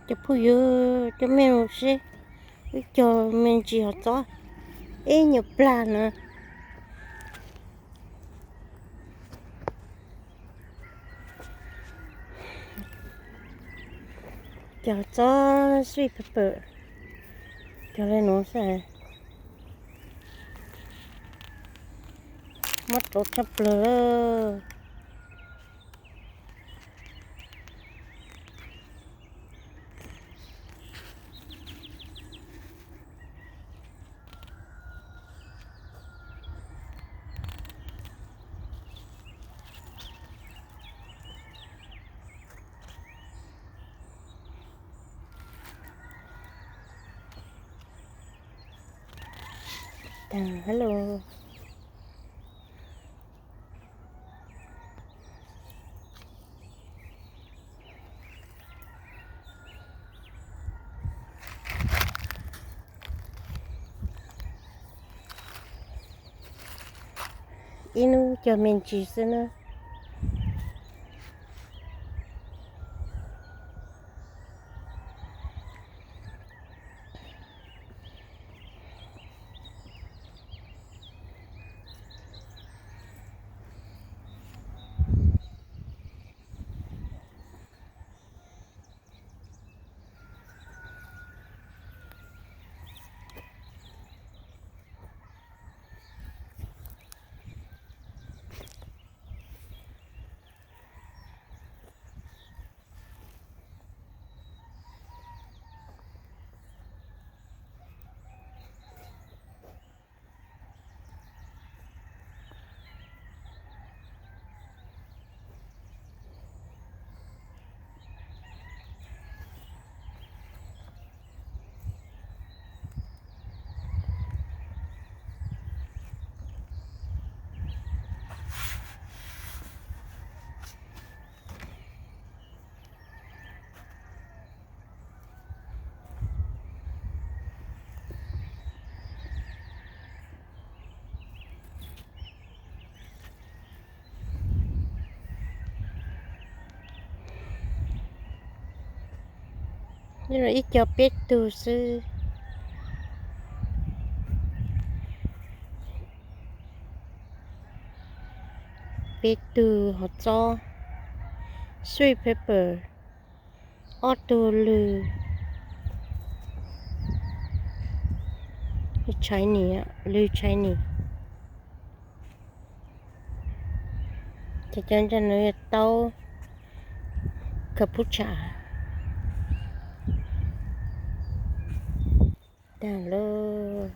Cov phooj ywg, coj mej mus seb wb cog me ntsis hov txob ib nyuag plag na. Cov txob sweet pepper, cog li nuav xwb, mob rau tshaj plawg lawm. Tag, hello. Ib hnub cog me ntsis xwb na. Ib co peb tug xwb. Peb tug hov txob, sweet pepper, ob tug lws Chinese, lws Chinese. Ces cov ntawm no yog taub kaputsha. Tag lawm.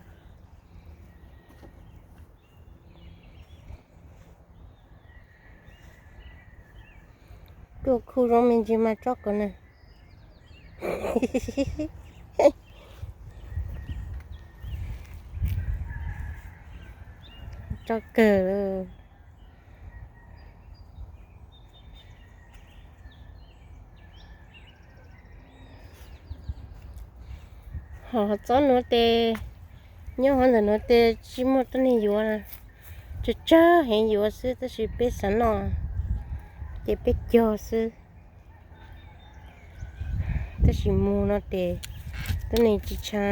Tuaj khu zoo me ntsis mas tso kom na. Tso kawg. Ho txob nuav tes, nyob hov ntawm nuav tes tsis muaj tuab neeg yuav, tsawg tsawg heev yuav xwb, tab sis peb xav noj ces peb cog xwb. Tab sis mus no tes tuab neeg tsis tshua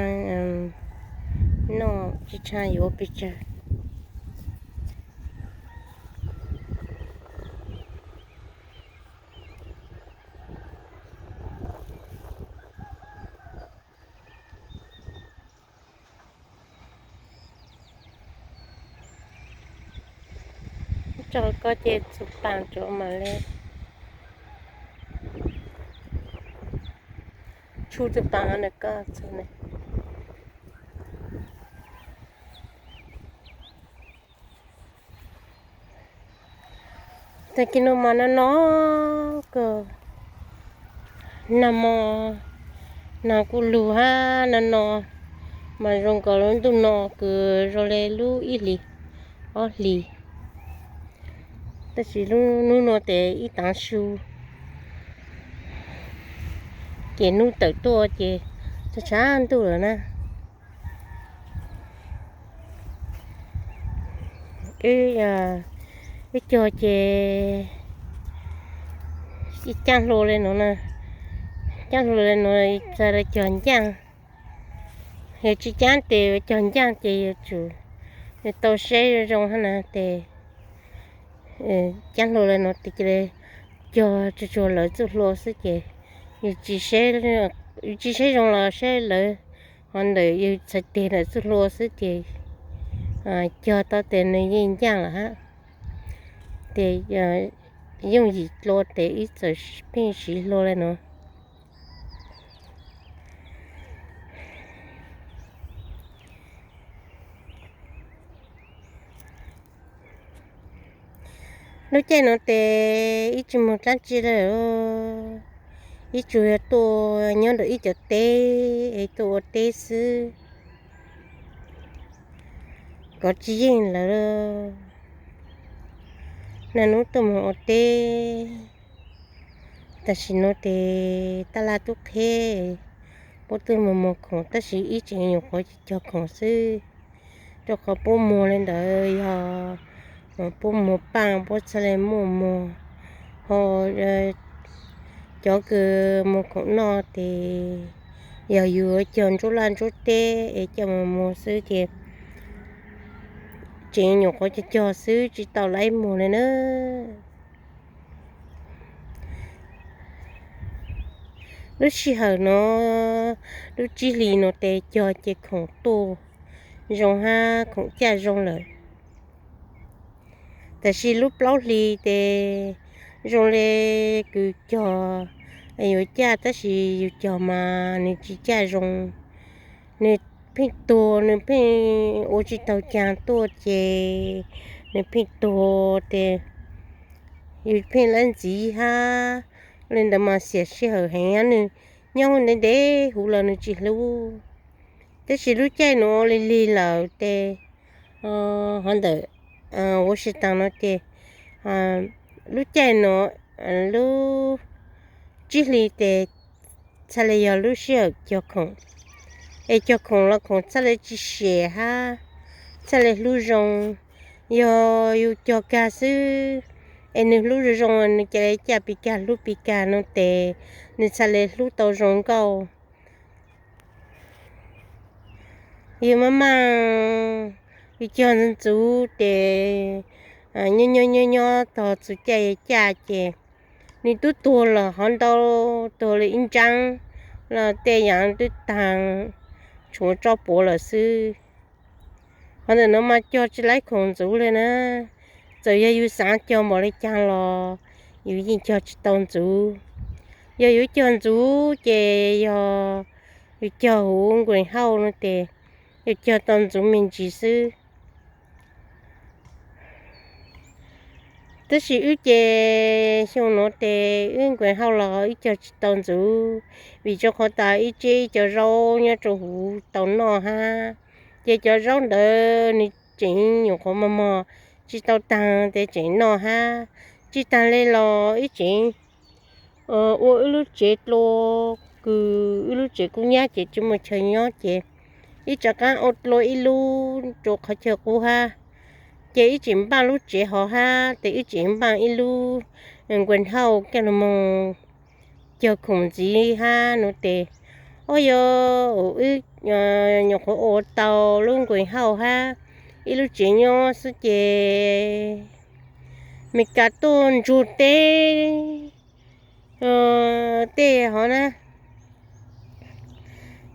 noj, tsis tshua yuav pes tsawg. Tso ko ces txug paas rua mam le tshu txug paas na ko txug ne. Tag kis no mas no no kawg, nag hmo, nag kuj lug hab no no mas zoo nkaus lub ntuj no kws zoo le lub ib hlis ob hlis, tab sis lub hnub no tes ib taav su ces nub tawm tuaj ces tshav tshav ntuj lawm na. Wb cog ces ib caaj hlua le nuav na, Cab hluas li no txawm cog ncaaj, yog tsis cab tes cog ncaaj ces yuav tsum tau saib zoo zoo hab na tes. Cab hluas li no tes cog tsuag tsuag lawv txuj hlua xwb ces yus tsis saib zoo los saib lawv ho ntawm yus txhais tes ntawm txuj hlua xwb ces cog tau tes nws yeej ncaaj lawm hab. Ces yooj yim dlua tes wb txawm pheej siv hlua li no. Lub caij no tes ib tsis moog dlaab tsi lawm, ib tsuas yog tuaj nyob ntawm ib cov teb es tuaj ua teb xwb, kov tsis yeej lawm. Naj nub tuaj moog ua teb, tam sim no tes taj laj tub qheb, puab tuaj moog muag khoom tab sis ib tseem nyuam qhuav cog khoom xwb, rau qhov puab muag li ntawd yog puab muag paaj puab txhaj le muaj muag, ho cov kws muag khoom noj tes yog yus cog ntsuab laj ntsuab teb es coj moog muag xwb ces tseem nyuam qhuav cog cog xwb tsis tau lawv muag li na. Lub sij hawm no, lub tsib hlis no tes cog ces khoom tuaj zoo hab khoom caj zoo lawm. Tab sis lub plaub hlis tes zoo le kws cog yuav caj tab sis yus cog mas nws tsis caj zoo. Nws pheej tuag, nws pheej ua tsis taug caag tuaj ces nws pheej tuag tes yus pheej lab ntxiv hab. Li ntawd mas xiam sij hawm heev, nws nyob ntev ntev huv lawm nws tsis hlub. Tab sis lub caij nuav lig lig lawm tes, ho ntawm Washington no ces lub caij nuav, lub tsib hlis tes txhaj le yog lub sij hawm cog khoom, es cog khoom los khoom txhaj le tsis siam hab, txhaj le hlub zoo. Yog yus cog kag xwb es nws hlub zoo zoo, nws ca le caj pis kag hlub pis kag no tes nws txhaj le hlub tau zoo nkauj. Yus maj maj, yus cog ntxuv ntxuv tes nyob nyob nyob nyob tog txug caij caj ces nws tub tuag lawm hov ntau, tuag li ib ntsaav los tej yaav twb taag, tshuav tsob puav lawm xwb. Qhov ntawm no mas cog tsis laib khoom ntxuv li na. Txawm yog yus xaav cog npaum li caag los yus yeej cog tsis tau ntxuv. Yog yus cog ntxuv ces yog yus cog huv nkues hauj no tes yus cog tau ntxuv me ntsis xwb. Tab sis wb ces xyoo nuav tes wb nkues hauj los wb cog tsis tau ntxuv, vim rau qhov tas ib tseb ib cov zaub nyob rau huv tau noj hab, ces cov zaub ntawd nws tseem nyuam qhuav mos mos, tsis tau taag tes tseem noj hab. Tsis taag le los wb tseem ua wb lub tsev dlua, kws wb lub tsev kub nyab ces tsis muaj chaw nyob ces wb rov qaab ua dlua ib lub rau qhov chaw qub hab. Ces wb tseem npaaj lub tsev hov hab tes wb tseem npaaj ib lub nkues hauj coj lug moog cog khoom ntxiv hab no tes, o yog wb nyuam qhuav ua tau lub nkues hauj hab ib lub tsev nyob xwb ces Mes Kas tuaj ntsuag teb tej hov na,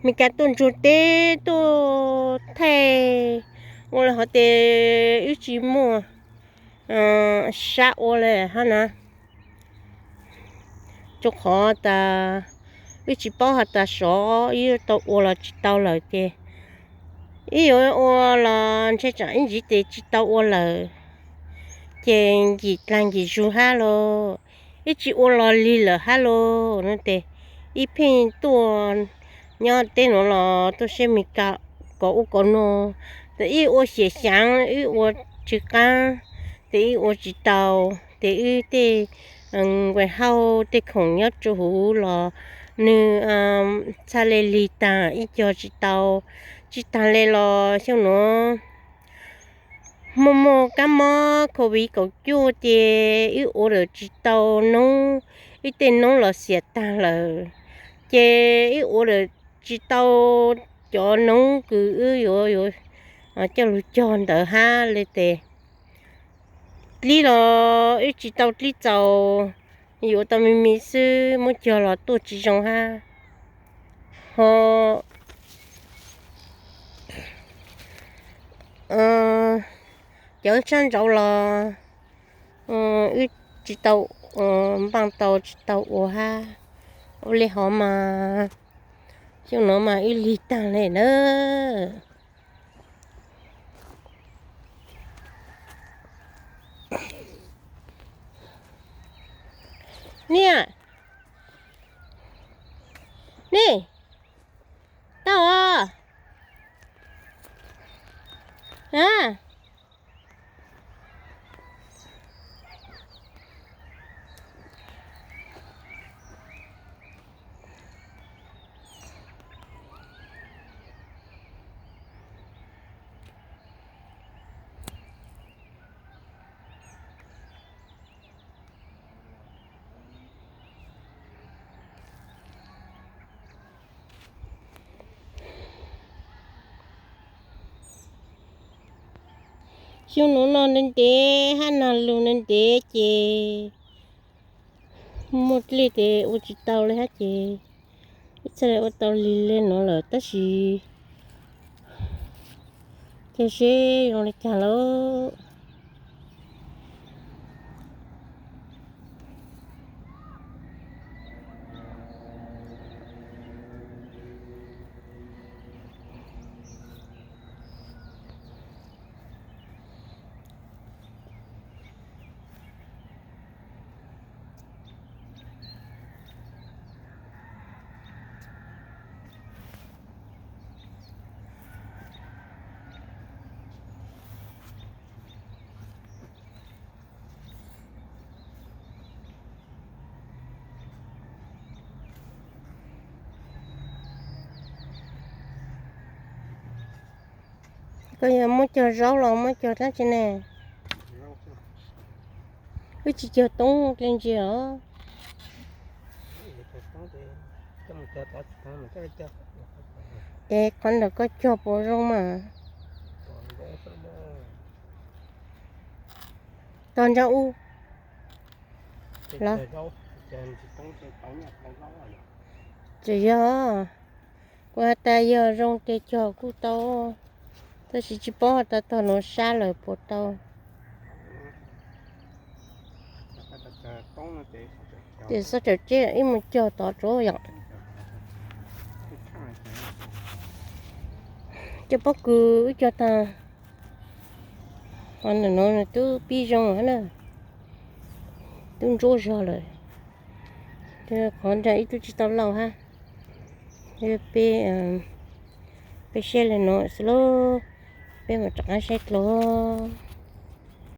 Mes Kas tuaj ntsuag teb tuaj thaij ua li hov tes wb tsis muaj sab ua li hab na. Rau qhov tas wb tsis paub has tas sov wb tau ua los tsis tau lawm ces wb yuav ua los ntshe tsaam ib ntsis tes tsis tau ua lawm, ces nkim dlaag nkim zug hab los, wb tsis ua los lig lawm hab los no tes wb pheej tuaj nyob teb nuav los tuaj saib Mes Kas kov ub kov no, tes wb ua xiam xyaav wb ua tsis qaab, tes wb ua tsis tau, tes wb tej nkues hauj tej khoom nyob rau huv los nws txhaj le lig taag wb cog tsis tau. Tsis taag le los xyoo nuav muaj muaj kab mob COVID kaum cuaj ces wb ua lawm tsis tau noob, wb tej noob los xiam taag lawm, Ces wb ua lawm tsis tau cov noob kws wb yuav yuav coj lug cog ntawd hab le tes. Dlib los wb tsis tau dlib txaus, yuav tau me me xwb, muab cog los tuaj tsis zoo hab. Ho cov sab nraud los wb tsis tau npaaj tau, tsis tau ua hab. Ua li hov mas xyoo nuav mas wb lig taag le na. Niam, nej tau os. Xyoo nuav no ntev ntev hab nag lug ntev ntev ces muaj dlej tes ua tsis tau li hab ces wb txhaj le ua tau lig le nuav lawm tab sis cia seb zoo li cas lauj. Koj yog muab cog zaub los muab cog dlaab tsi ne? Wb tsis cog toob dle ntsis os. Es qhov ntawm koj cog puas zoo mas? Tog ntsab ub. Tseem yog, kuv has tas yog zoo ces cog kuj tau, tab sis tsis paub has tas tog nuav sab lawm puas tau. Ces xob tsawm tseb ib mus cog tod tsuav yom. Cov pob kws wb cog tag, qhov ntawm no nws twb pib zoo hab na, twb ntsuab zog lawm. Qhov nrag ib tug tsis tau lauj hab. Peb, peb saib le no xwb lauj, peb mam rov qab saib dlua.